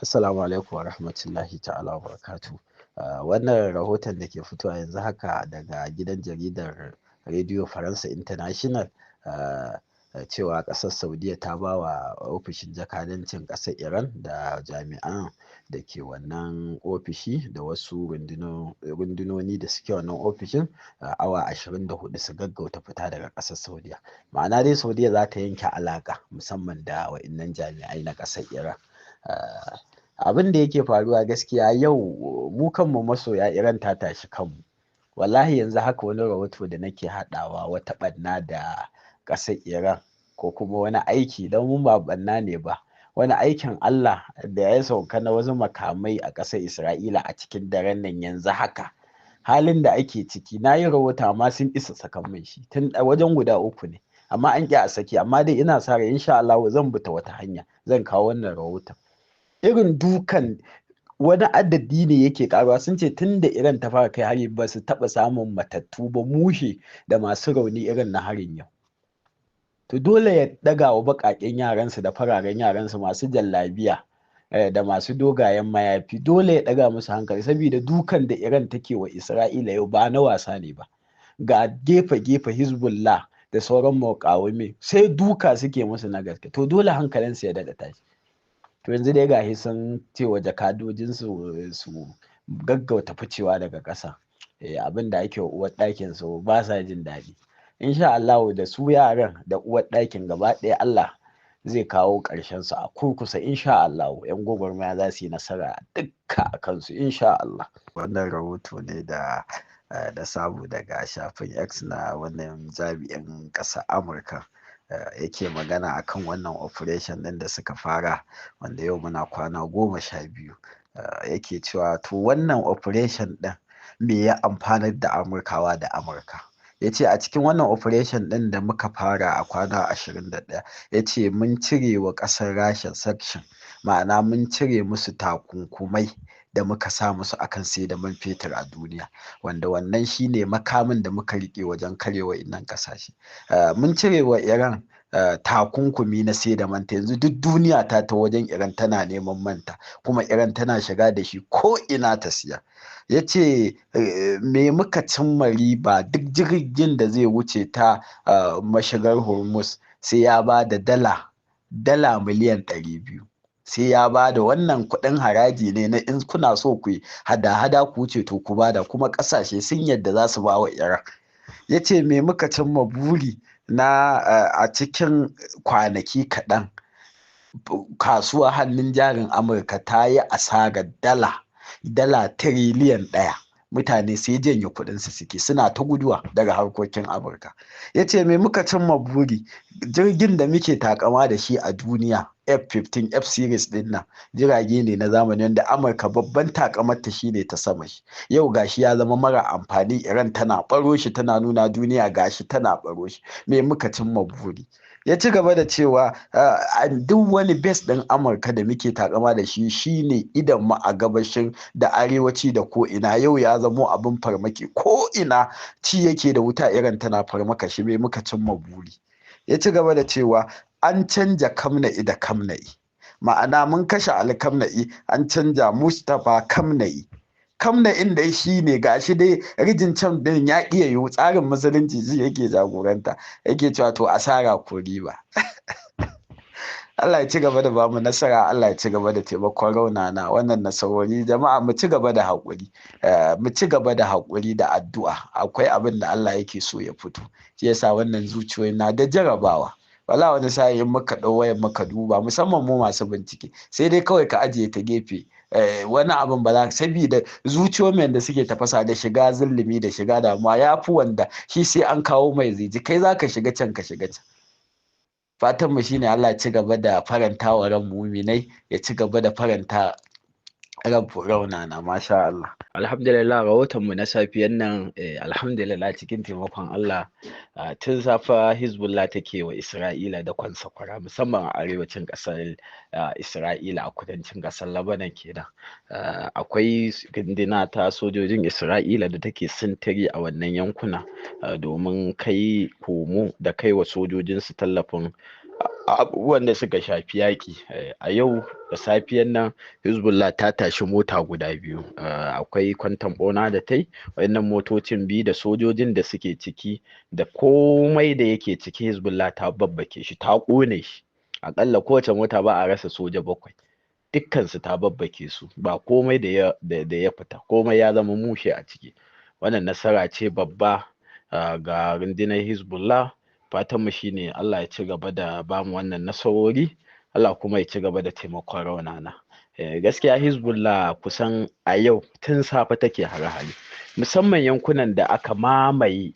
Assalamu alaikum wa rahmatullahi ta'ala wa barakatuh. Wannan rahoton da ke fitowa yanzu haka daga gidan jaridar Radio Faransa International, cewa ƙasar Saudiya ta ba wa ofishin jakadancin ƙasar Iran da jami'an da ke wannan ofishi da wasu rundunoni da suke wannan ofishin awa 24 su gaggauta fita daga ƙasar Saudiya. Ma'ana dai Saudiya za ta yanke alaƙa musamman da wa'innan jami'ai na ƙasar Iran. Abin da yake faruwa gaskiya yau, mu kanmu masoya Iran ta tashi kanmu. Wallahi yanzu haka wani rahoto da nake haɗawa, wata ɓanna da ƙasar Iran ko kuma wani aiki, don mun ba ɓanna ne ba, wani aikin Allah da ya sauka na wasu makamai a ƙasar Isra'ila a cikin daren nan. Yanzu haka halin da ake ciki, na yi rahoto amma sun isa sakan min shi tun wajen guda uku ne, amma an ƙi a saki. Amma dai ina sa rai insha Allah zan bi ta wata hanya zan kawo wannan rahoton. Irin dukan wani adadi ne yake karuwa. Sun ce tun da Iran ta fara kai hari ba su taɓa samun matattu ba, mushe da masu rauni irin na harin yau. To dole ya ɗaga wa baƙaƙen yaransu da fararen yaransu masu jallabiya da masu dogayen mayafi, dole ya ɗaga musu hankali, saboda dukan da Iran take wa Isra'ila yau ba na wasa ne ba. Ga gefe-gefe Hezbollah da sauran muƙawumi sai duka suke musu na gaske. To dole hankalinsu ya daɗa tashi. To yanzu dai gashi sun ce wa jakadojinsu su gaggauta ficewa daga ƙasa. Abin da ake wa uwar ɗakin su ba sa jin daɗi. Insha Allah da su yaran da uwar ɗakin gaba ɗaya Allah zai kawo ƙarshen su a kurkusa insha Allah. Yan gwagwarmaya za su yi nasara dukka a kansu insha Allah. Wannan rahoto ne da da samu daga shafin X na wannan jami'in ƙasar Amurka, yake magana akan wannan operation ɗin da suka fara, wanda yau muna kwana 12. Yake cewa to wannan operation ɗin me ya amfanar da Amurkawa da Amurka? Ya ce a cikin wannan operation ɗin da muka fara a kwana 21, ya ce mun cire wa ƙasar Rasha sanction, ma'ana mun cire musu takunkumai da muka sa musu akan sai da man fetur a duniya, wanda wannan shine makamin da muka riƙe wajen karya wa'innan ƙasashe. Mun cire wa Iran takunkumi na sai da manta. Yanzu duk duniya ta ta wajen Iran tana neman manta, kuma Iran tana shiga da shi ko ina ta siya. Ya ce me muka cimma riba? Duk jirgin da zai wuce ta mashigar Hormuz sai ya ba da dala miliyan 200, sai ya ba da wannan kuɗin haraji ne na in kuna so ku yi hada-hada ku wuce, to ku bada, kuma ƙasashe sun yadda za su ba wa Iran. Ya ce me muka cimma buri na a cikin kwanaki kaɗan kasuwa hannun jarin Amurka ta yi asarar dala tiriliyan 1. Mutane sai janye kuɗinsu suke, suna ta guduwa daga harkokin Amurka. Ya ce me muka cimma buri? Jirgin da muke takama da shi a duniya, F-15 F series din nan, jirage ne na zamani wanda Amurka babban takamarta shine ta sama shi, yau gashi ya zama mara amfani. Iran tana baro shi, tana nuna duniya gashi tana baro shi. Me muka cimma buri? Ya ci gaba da cewa duk wani base ɗin Amurka da muke takama da shi, shine idan mu a gabashin da arewaci da ko ina, yau ya zamo abin farmaki. Ko ina ci yake da wuta, Iran tana farmaka shi. Me muka cimma buri? Ya ci gaba da cewa an canja Kamna'i da Kamna'i, ma'ana mun kashe Ali Kamna'i, an canja Mustapha Kamna'i. Kamna'in dai shi ne gashi dai rijin can din ya iya yiwu tsarin musulunci shi yake jagoranta. Yake cewa to asara ko riba? Allah ya ci gaba da bamu nasara, Allah ya ci gaba da taimakon raunana wannan nasarori. Jama'a mu ci gaba da haƙuri, mu ci gaba da haƙuri da addu'a. Akwai abin da Allah yake so ya fito, shi yasa wannan zuciyoyi na da jarabawa. Wala wani sa'in muka ɗau wayar muka duba, musamman mu masu bincike, sai dai kawai ka ajiye ta gefe. Wani abin ba za, saboda zuciyoyin da suke tafasa da shiga zulumi da shiga damuwa ya fi wanda shi sai an kawo mai ziji kai za ka shiga can ka shiga can. Fatan mu shine Allah ya ci gaba da faranta wa ran muminai, ya ci gaba da faranta ran raunana. Masha Allah. Alhamdulillah, rahoton mu na safiyan nan, alhamdulillah, cikin taimakon Allah, tun safa Hezbollah take wa Isra'ila da kwansakwara, musamman a arewacin ƙasar Isra'ila, a kudancin ƙasar Lebanon kenan. Akwai runduna ta sojojin Isra'ila da take sintiri a wannan yankuna domin kai komo da kai wa sojojinsu tallafin Abubuwan da suka shafi yaƙi a yau da safiyan nan, Hezbollah ta tashi mota guda biyu. Akwai kwanton ɓauna da ta yi. Waɗannan motocin biyu da sojojin da suke ciki da komai da yake ciki, Hezbollah ta babbake shi, ta ƙone shi. Aƙalla kowace mota ba a rasa soja 7, dukkansu ta babbake su, ba komai da ya fita, komai ya zama mushe a ciki. Wannan nasara ce babba ga rundunar Hezbollah. Fatanmu shine Allah ya ci gaba da bamu wannan nasarori, Allah kuma ya ci gaba da taimakon raunana. Gaskiya Hezbollah kusan a yau tun safe take hare-hare, musamman yankunan da aka mamaye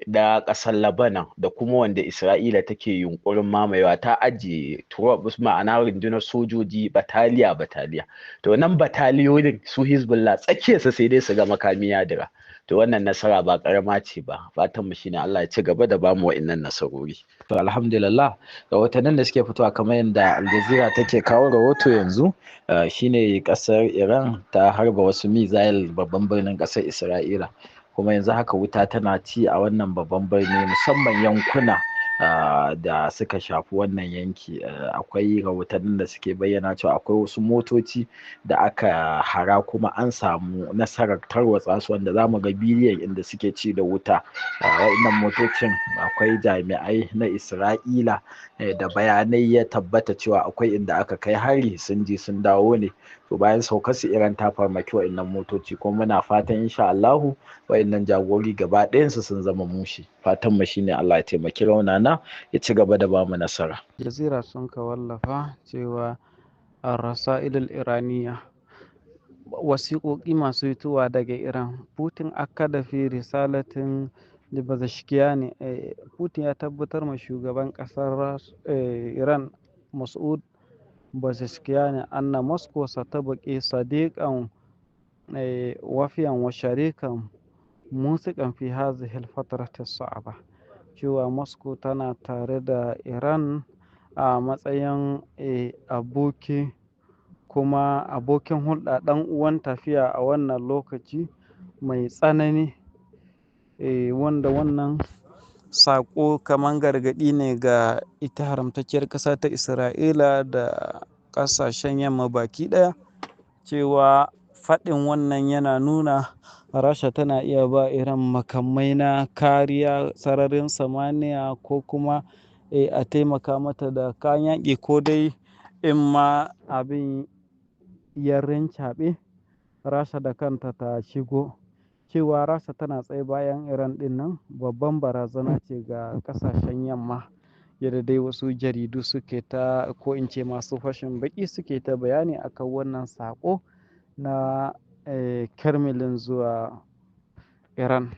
da ƙasar Lebanon da kuma wanda Isra'ila take yunƙurin mamayewa. Ta ajiye troops, ma'ana rundunar sojoji, bataliya bataliya. To nan bataliyoyin su Hezbollah tsakiyarsa sai dai su ga makami ya dira. To wannan nasara ba ƙarama ce ba. Fatan mu shine Allah ya ci gaba da bamu wa'innan nasarori. To alhamdulillah, rahotannin da suke fitowa kamar yadda Al Jazeera take kawo rahoto yanzu shine ƙasar Iran ta harba wasu missile babban birnin ƙasar Isra'ila, kuma yanzu haka wuta tana ci a wannan babban birni, musamman yankuna da suka shafi wannan yanki. Akwai rahotannin da suke bayyana cewa akwai wasu motoci da aka hara kuma an samu nasarar tarwatsa su, wanda zamu ga bidiyon inda suke ci da wuta. Wa'innan motocin akwai jami'ai na Isra'ila da bayanai ya tabbata cewa akwai inda aka kai hari, sun je sun dawo ne. To bayan saukar su, Iran ta farmaki wa'innan motoci, kuma muna fatan insha Allahu wa'innan jagorori gaba ɗayansu sun zama mushe. Fatan mu shine Allah ya taimaki raunana, ya ci gaba da bamu nasara. Jazeera sun ka wallafa cewa الرسائل الإيرانية, wasiƙoƙi masu fitowa daga Iran. Putin أكد في رسالة لبزشكيان, Putin ya tabbatar ma shugaban ƙasar Iran Mas'ud Pezeshkian أن موسكو ستبقى صديقا وفيا وشريكا موثوقا في هذه الفترة الصعبة, cewa Moscow tana tare da Iran a matsayin aboki kuma abokin hulɗa, ɗan uwan tafiya a wannan lokaci mai tsanani, wanda wannan saƙo kaman gargaɗi ne ga ita haramtacciyar ƙasa ta Isra'ila da ƙasashen yamma baki ɗaya, cewa faɗin wannan yana nuna Rasha tana iya ba Iran makamai na kariya sararin samaniya, ko kuma a taimaka mata da kayan yaƙi, ko dai in ma abin ya rincaɓe, Rasha da kanta ta shigo. Cewa Rasha tana tsaye bayan Iran ɗin nan babban barazana ce ga ƙasashen yamma, yadda dai wasu jaridu suke ta, ko in ce masu fashin baƙi suke ta bayani akan wannan saƙo na Kremlin zuwa Iran.